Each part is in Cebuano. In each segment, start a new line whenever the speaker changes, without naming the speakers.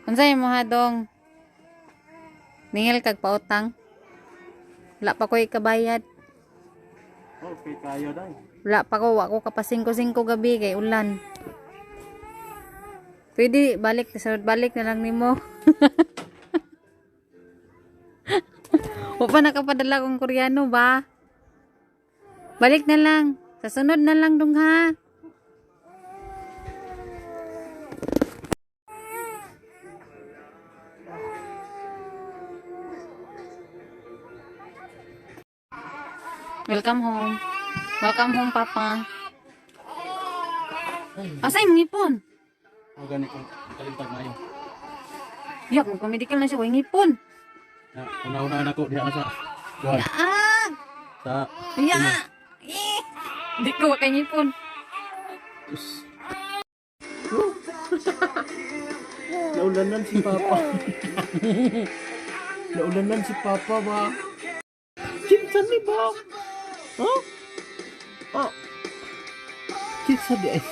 Unsay mo hadong? Ningil kag pautang. Wala pa ko'y kabayad.
Okay kayo dai.
Wala pa ko, wa ko kapasingko-singko gabi kay ulan. Pwede balik sunod balik na lang nimo. Wa pa nakapadala kong Koreano ba? Balik na lang. Sa sunod na lang dong ha. Welcome home. Welcome home, Papa. Asa imong ngipon?
O gani kong kalimtag maayo.
Yak, magpa-medical na siya. Way ngipon.
Na una-una na ko diha na sa kuan
Ah!
sa
Ya! Eh! Di ko wa kay ngipon.
Us. Naulanan si Papa. Naulanan si Papa ba? Kinsa ni ba? Huh? Oh. Kinsa di ay?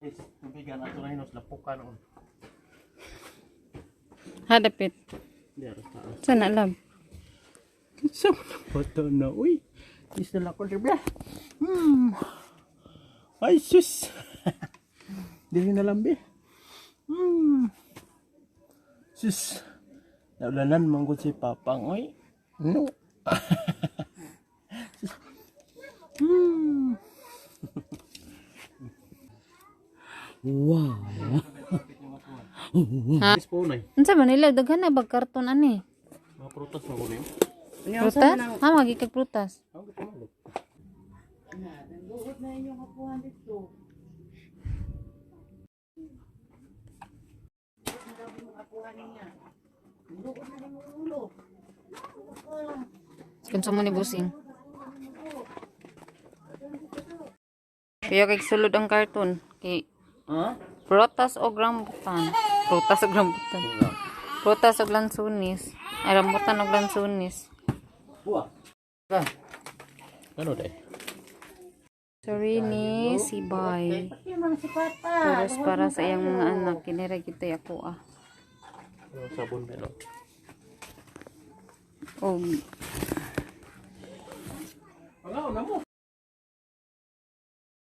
Yes, tubigan ato na hinos lapukan on.
Hadapit.
Di aras taas.
Sana love.
Kinsa man ang bata na, uy. Is na lang ko diba? Ay, sus. Dili na lang, be. Sus. Naulanan man gud si Papang, oy. No. Sus.
Wow.
Ha? Po nay.
Unsa man nila daghan na bag karton ani?
Mga prutas man gud niyo.
Prutas? Ha magi kag prutas. Konsumo ni Busing. Kaya kay sulod ang karton kay
Ha?
prutas o rambutan. Prutas o rambutan. Prutas og lansunis. Ay, rambutan og lansunis.
Buwa. Ano day?
Sorry ni si Bay. Puros para sa iyang mga anak. Kinira kita ako ah.
Ano sabon meron?
Og
Wala na mo.